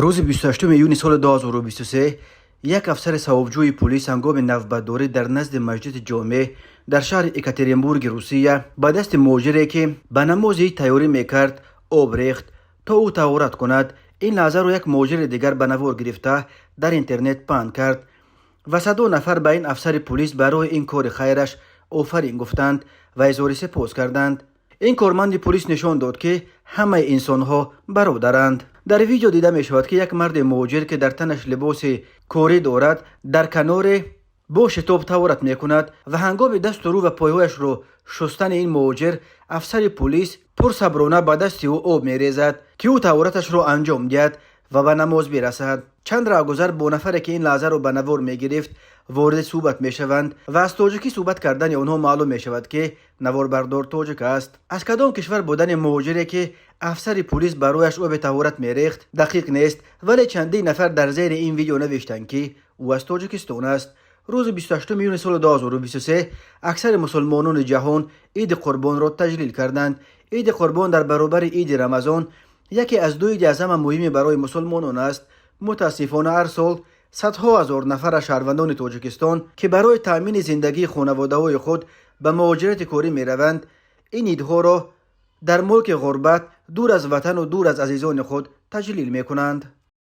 Рӯзи 28 июни соли 2023 як афсари савобҷӯи пулис ҳангоми навбатдорӣ дар назди Масҷиди Ҷомеъ дар шаҳри Екатеринбурги Русия ба дасти муҳоҷире, ки ба намози ид тайёрӣ мекард, об рехт, то ӯ таҳорат кунад. Ин лаҳзаро як муҳоҷири дигар ба навор гирифта, дар интернет паҳн кард ва садо нафар ба ин афсари пулис барои ин кори хайраш офарин гуфтанд ва изҳори сипос карданд. Ин корманди пулис нишон дод, ки ҳамаи инсонҳо бародаранд. Дар видео дида мешавад, ки як марди муҳоҷир, ки дар танаш либоси корӣ дорад, дар каноре бо шитоб таҳорат мекунад ва ҳангоми дасту рӯ ва пойҳояшро шустани ин муҳоҷир афсари пулис пурсаброна ба дасти ӯ об мерезад, ки ӯ таҳораташро анҷом диҳад ва ба намоз бирасад. Чанд раҳгузар бо нафаре, ки ин лаҳзаро ба навор мегирифт, вориди суҳбат мешаванд ва аз тоҷикӣ суҳбат кардани онҳо маълум мешавад, ки наворбардор тоҷик аст. Аз кадом кишвар будани муҳоҷире, ки афсари пулис барояш оби таҳорат мерехт, дақиқ нест, вале чандин нафар дар зери ин видео навиштанд, ки ӯ аз Тоҷикистон аст. Рӯзи 28 июни соли 2023 аксари мусулмонони ҷаҳон Иди Қурбонро таҷлил карданд. Иди Қурбон дар баробари Иди Рамазон яке аз ду иди аз ҳама муҳиме барои мусулмонон аст. Мутаассифона, ҳар сол садҳо ҳазор нафар аз шаҳрвандони Тоҷикистон, ки барои таъмини зиндагии хонаводаҳои худ ба муҳоҷирати корӣ мераванд, ин идҳоро дар мулки ғурбат, дур аз ватану дур аз азизони худ таҷлил мекунанд.